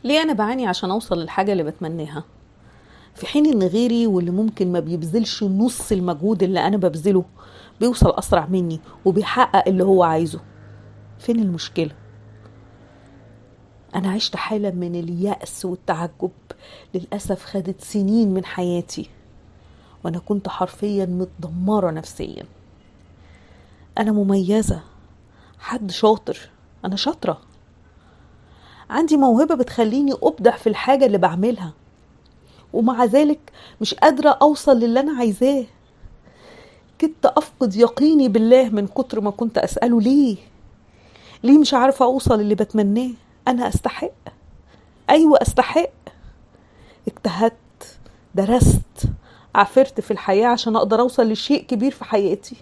ليه أنا بعاني عشان أوصل للحاجة اللي بتمناها، في حين إن غيري واللي ممكن ما بيبذلش نص المجهود اللي أنا ببذله بيوصل أسرع مني وبيحقق اللي هو عايزه؟ فين المشكلة؟ أنا عشت حالة من اليأس والتعجب للأسف خدت سنين من حياتي، وأنا كنت حرفيا متدمرة نفسيا. أنا مميزة، حد شاطر، أنا شاطرة، عندي موهبة بتخليني أبدع في الحاجة اللي بعملها، ومع ذلك مش قادرة أوصل للي أنا عايزاه. كنت أفقد يقيني بالله من كتر ما كنت أسأله ليه مش عارفة أوصل اللي بتمناه. أنا أستحق، أيوة أستحق. اجتهدت، درست، عافرت في الحياة عشان أقدر أوصل لشيء كبير في حياتي.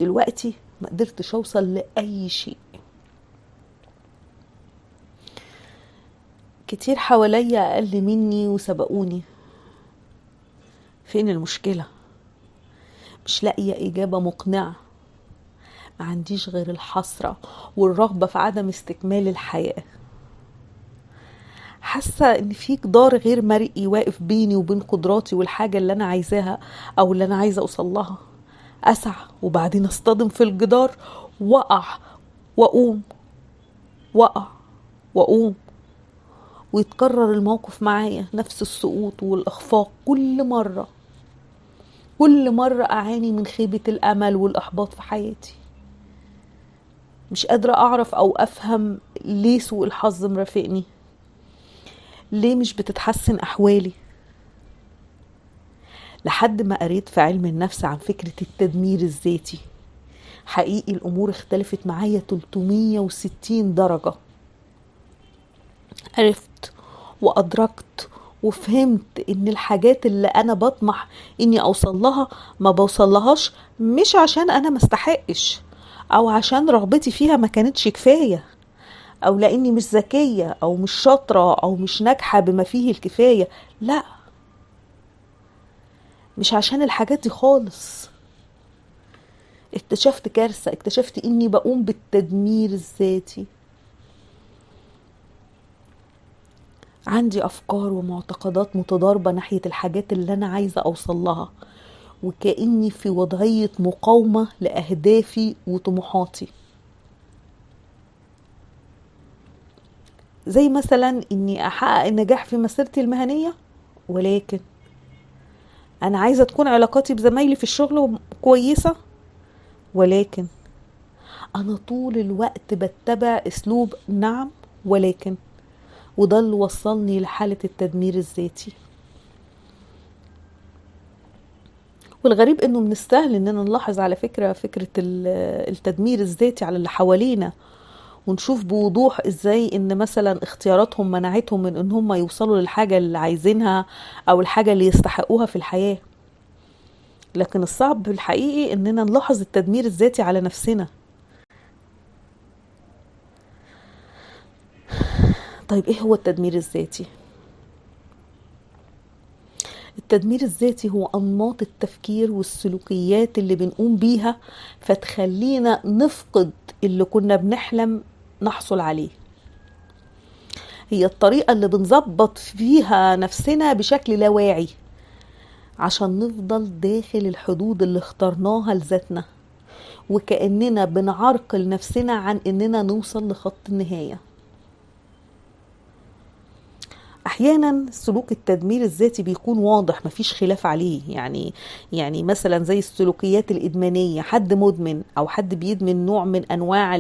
دلوقتي ما قدرتش أوصل لأي شيء. كتير حواليا أقل مني وسبقوني. فين المشكلة؟ مش لاقية إجابة مقنعة. ما عنديش غير الحسرة والرغبة في عدم استكمال الحياة. حاسة إن في جدار غير مرئي واقف بيني وبين قدراتي والحاجة اللي أنا عايزاها أو اللي أنا عايزة أوصل لها. أسعى وبعدين أصطدم في الجدار، وأقع وأقوم، وأقع وأقوم، ويتكرر الموقف معايا، نفس السقوط والإخفاق كل مرة. كل مرة أعاني من خيبة الأمل والإحباط في حياتي. مش قادرة أعرف أو أفهم ليه سوء الحظ مرافقني، ليه مش بتتحسن أحوالي. لحد ما قريت في علم النفس عن فكرة التدمير الذاتي، حقيقي الأمور اختلفت معايا 360 درجة. عرفت وأدركت وفهمت إن الحاجات اللي أنا بطمح إني أوصل لها ما بوصلهاش مش عشان أنا ما استحقش، أو عشان رغبتي فيها ما كانتش كفاية، أو لأني مش ذكية أو مش شاطرة أو مش ناجحة بما فيه الكفاية. لا، مش عشان الحاجات دي خالص. اكتشفت كارثة، اكتشفت إني بقوم بالتدمير الذاتي. عندي أفكار ومعتقدات متضاربة ناحية الحاجات اللي أنا عايزة أوصل لها، وكأني في وضعية مقاومة لأهدافي وطموحاتي. زي مثلا إني أحقق النجاح في مسيرتي المهنية، ولكن أنا عايزة تكون علاقاتي بزمايلي في الشغل كويسة، ولكن أنا طول الوقت بتبع أسلوب نعم ولكن، وده اللي وصلني لحالة التدمير الذاتي. والغريب انه من السهل اننا نلاحظ على فكرة التدمير الذاتي على اللي حوالينا، ونشوف بوضوح ازاي ان مثلا اختياراتهم منعتهم من ان هم يوصلوا للحاجة اللي عايزينها او الحاجة اللي يستحقوها في الحياة. لكن الصعب الحقيقي اننا نلاحظ التدمير الذاتي على نفسنا. طيب ايه هو التدمير الذاتي؟ التدمير الذاتي هو أنماط التفكير والسلوكيات اللي بنقوم بيها فتخلينا نفقد اللي كنا بنحلم نحصل عليه. هي الطريقة اللي بنظبط فيها نفسنا بشكل لا واعي عشان نفضل داخل الحدود اللي اخترناها لذاتنا، وكأننا بنعرقل نفسنا عن إننا نوصل لخط النهاية. احيانا سلوك التدمير الذاتي بيكون واضح مفيش خلاف عليه، يعني مثلا زي السلوكيات الادمانيه، حد مدمن او حد بيدمن نوع من انواع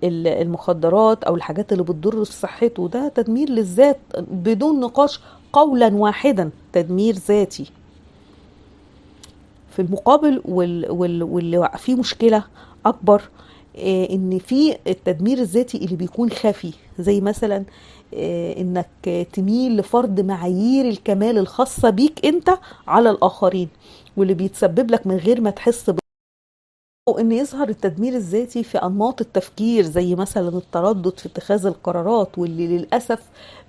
المخدرات او الحاجات اللي بتضر صحته، ده تدمير للذات بدون نقاش، قولا واحدا تدمير ذاتي. في المقابل واللي فيه مشكله اكبر ان في التدمير الذاتي اللي بيكون خفي، زي مثلا انك تميل لفرض معايير الكمال الخاصة بيك انت على الاخرين، واللي بيتسبب لك من غير ما تحس وان يظهر التدمير الذاتي في انماط التفكير، زي مثلا التردد في اتخاذ القرارات، واللي للأسف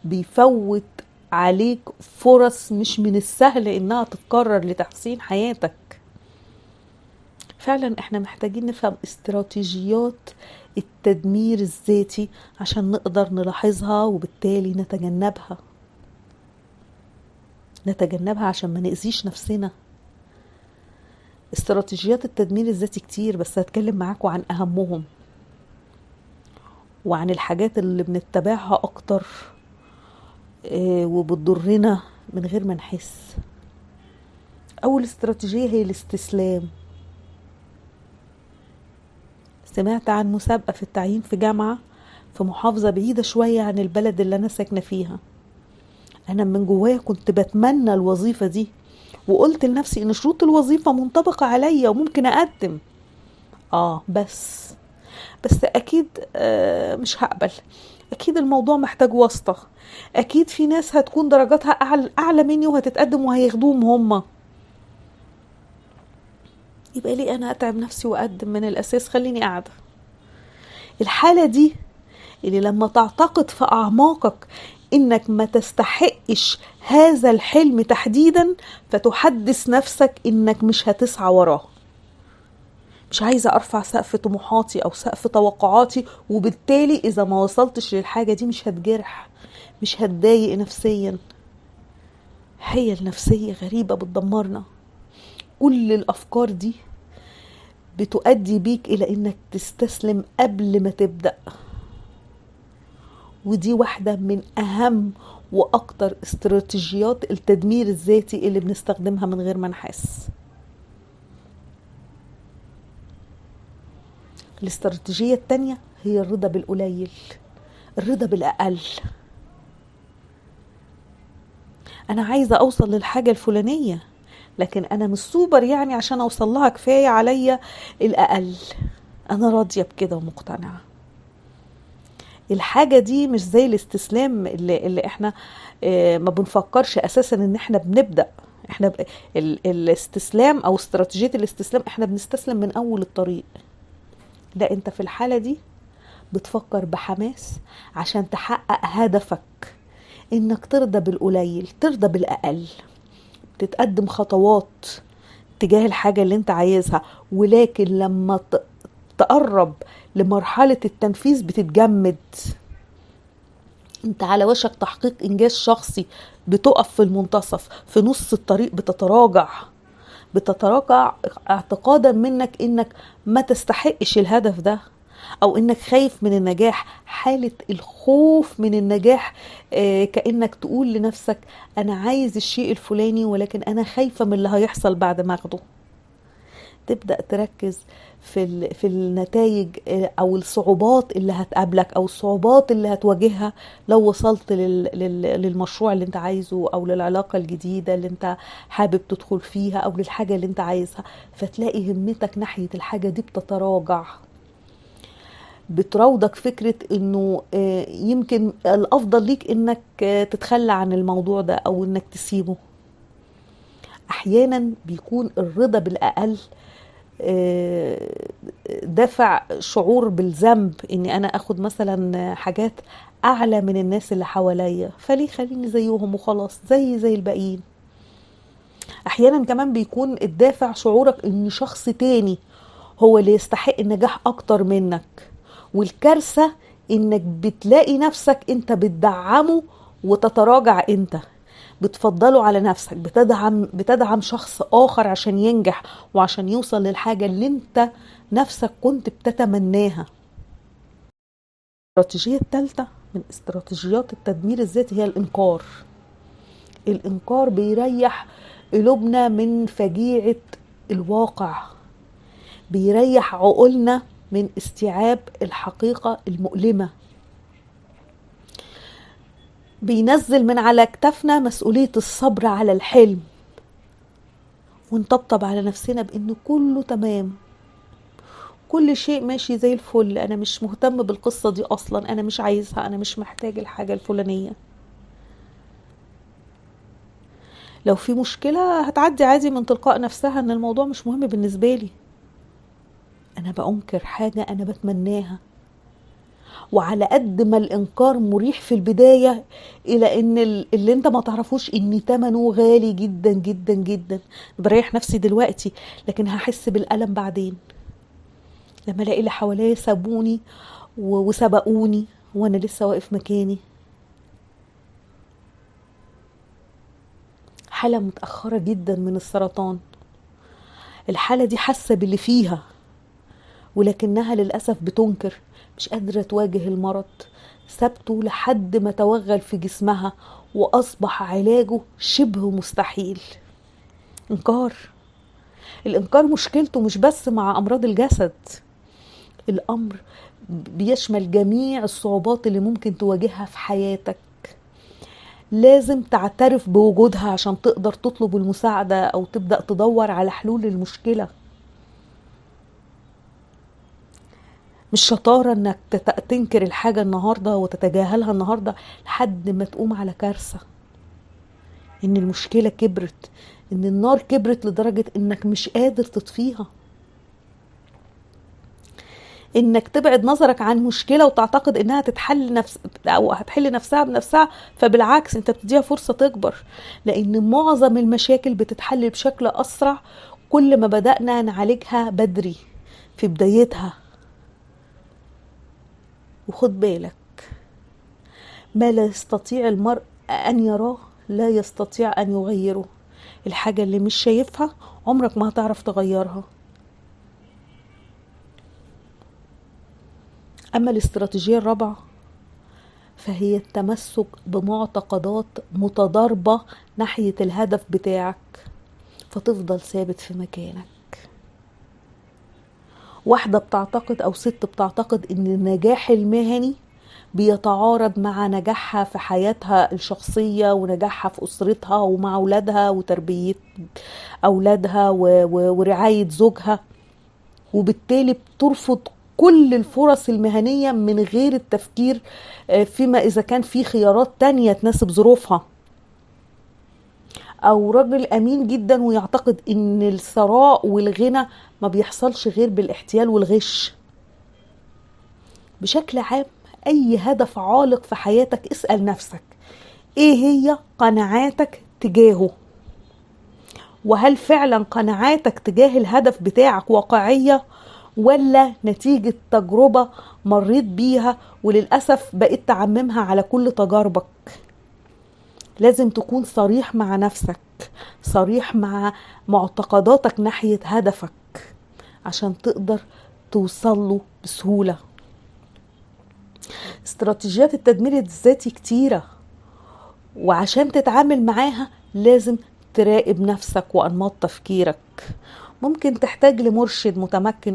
بيفوت عليك فرص مش من السهل انها تتكرر لتحسين حياتك. فعلا احنا محتاجين نفهم استراتيجيات التدمير الذاتي عشان نقدر نلاحظها وبالتالي نتجنبها، نتجنبها عشان ما نأذيش نفسنا. استراتيجيات التدمير الذاتي كتير، بس هتكلم معاكم عن أهمهم وعن الحاجات اللي بنتبعها أكتر وبتضرنا من غير ما نحس. أول استراتيجية هي الاستسلام. سمعت عن مسابقة في التعيين في جامعة في محافظة بعيدة شوية عن البلد اللي أنا ساكنة فيها. أنا من جوايا كنت بتمنى الوظيفة دي، وقلت لنفسي إن شروط الوظيفة منطبقة عليا وممكن أقدم، بس أكيد مش هقبل، أكيد الموضوع محتاج واسطة، أكيد في ناس هتكون درجاتها أعلى مني وهتتقدم وهياخدوهم هما، يبقى ليه أنا أتعب نفسي وأقدم من الأساس؟ خليني قاعدة. الحالة دي اللي لما تعتقد في أعماقك إنك ما تستحقش هذا الحلم تحديدا، فتحدث نفسك إنك مش هتسعى وراه. مش عايزة أرفع سقف طموحاتي أو سقف توقعاتي، وبالتالي إذا ما وصلتش للحاجة دي مش هتجرح، مش هتضايق نفسيا. حيل نفسية غريبة بتدمرنا. كل الأفكار دي بتؤدي بيك إلى إنك تستسلم قبل ما تبدأ، ودي واحدة من أهم وأكتر استراتيجيات التدمير الذاتي اللي بنستخدمها من غير ما نحس. الاستراتيجية التانية هي الرضا بالقليل، الرضا بالأقل. أنا عايزة أوصل للحاجة الفلانية، لكن أنا مش سوبر يعني عشان أوصل لها، كفاية عليا الأقل، أنا راضية بكده ومقتنعة. الحاجة دي مش زي الاستسلام اللي احنا ما بنفكرش أساسا إن احنا بنبدأ. احنا الاستسلام أو استراتيجية الاستسلام احنا بنستسلم من أول الطريق. لا، انت في الحالة دي بتفكر بحماس عشان تحقق هدفك، انك ترضى بالقليل، ترضى بالأقل، تتقدم خطوات تجاه الحاجة اللي انت عايزها، ولكن لما تقرب لمرحلة التنفيذ بتتجمد. انت على وشك تحقيق انجاز شخصي، بتقف في المنتصف، في نص الطريق بتتراجع اعتقادا منك انك ما تستحقش الهدف ده، او انك خايف من النجاح. حالة الخوف من النجاح كأنك تقول لنفسك انا عايز الشيء الفلاني ولكن انا خايفة من اللي هيحصل بعد ما اخده. تبدأ تركز في النتائج او الصعوبات اللي هتقابلك او الصعوبات اللي هتواجهها لو وصلت للمشروع اللي انت عايزه، او للعلاقة الجديدة اللي انت حابب تدخل فيها، او للحاجة اللي انت عايزها. فتلاقي همتك ناحية الحاجة دي بتتراجع، بتراودك فكرة انه يمكن الافضل ليك انك تتخلى عن الموضوع ده او انك تسيبه. احيانا بيكون الرضا بالاقل دافع شعور بالذنب، اني انا اخد مثلا حاجات اعلى من الناس اللي حواليا، فليه خليني زيهم وخلاص، زي الباقيين. احيانا كمان بيكون الدافع شعورك ان شخص تاني هو اللي يستحق النجاح اكتر منك، والكارثة انك بتلاقي نفسك انت بتدعمه وتتراجع، انت بتفضله على نفسك، بتدعم شخص آخر عشان ينجح وعشان يوصل للحاجة اللي انت نفسك كنت بتتمناها. الاستراتيجية الثالثة من استراتيجيات التدمير الذاتي هي الإنكار. الإنكار بيريح قلوبنا من فجيعة الواقع، بيريح عقولنا من استيعاب الحقيقة المؤلمة، بينزل من على كتفنا مسؤولية الصبر على الحلم، ونطبطب على نفسنا بأن كله تمام، كل شيء ماشي زي الفل، أنا مش مهتم بالقصة دي أصلا، أنا مش عايزها، أنا مش محتاج الحاجة الفلانية. لو في مشكلة هتعدي عادي من تلقاء نفسها، أن الموضوع مش مهم بالنسبة لي، أنا بأنكر حاجة أنا بتمناها. وعلى قد ما الإنكار مريح في البداية، إلى أن اللي أنت ما تعرفوش إن تمنه غالي جدا جدا جدا. بريح نفسي دلوقتي لكن هحس بالألم بعدين. لما الاقي اللي حواليا سابوني وسبقوني وانا لسه واقف مكاني. حالة متأخرة جدا من السرطان، الحالة دي حاسة باللي فيها ولكنها للأسف بتنكر، مش قادرة تواجه المرض، سابته لحد ما توغل في جسمها وأصبح علاجه شبه مستحيل. إنكار، الإنكار مشكلته مش بس مع أمراض الجسد، الأمر بيشمل جميع الصعوبات اللي ممكن تواجهها في حياتك. لازم تعترف بوجودها عشان تقدر تطلب المساعدة أو تبدأ تدور على حلول للمشكلة. مش شطارة انك تنكر الحاجة النهاردة وتتجاهلها النهاردة لحد ما تقوم على كارثة، ان المشكلة كبرت، ان النار كبرت لدرجة انك مش قادر تطفيها. انك تبعد نظرك عن مشكلة وتعتقد انها تتحل نفس او هتحل نفسها بنفسها، فبالعكس انت بتديها فرصة تكبر، لان معظم المشاكل بتتحل بشكل اسرع كل ما بدأنا نعالجها بدري في بدايتها. وخد بالك، ما لا يستطيع المرء أن يراه لا يستطيع أن يغيره. الحاجة اللي مش شايفها عمرك ما هتعرف تغيرها. أما الاستراتيجية الرابعة فهي التمسك بمعتقدات متضاربة ناحية الهدف بتاعك، فتفضل ثابت في مكانك. واحدة بتعتقد أو ست بتعتقد إن النجاح المهني بيتعارض مع نجاحها في حياتها الشخصية ونجاحها في أسرتها ومع أولادها وتربية أولادها ورعاية زوجها، وبالتالي بترفض كل الفرص المهنية من غير التفكير فيما إذا كان في خيارات تانية تناسب ظروفها. أو رجل أمين جدا ويعتقد إن الثراء والغنى ما بيحصلش غير بالاحتيال والغش. بشكل عام أي هدف عالق في حياتك اسأل نفسك إيه هي قناعاتك تجاهه، وهل فعلا قناعاتك تجاه الهدف بتاعك واقعية ولا نتيجة تجربة مريت بيها وللأسف بقيت تعممها على كل تجاربك. لازم تكون صريح مع نفسك، صريح مع معتقداتك ناحية هدفك عشان تقدر توصله بسهولة. استراتيجيات التدمير الذاتي كتيرة، وعشان تتعامل معاها لازم تراقب نفسك وأنماط تفكيرك. ممكن تحتاج لمرشد متمكن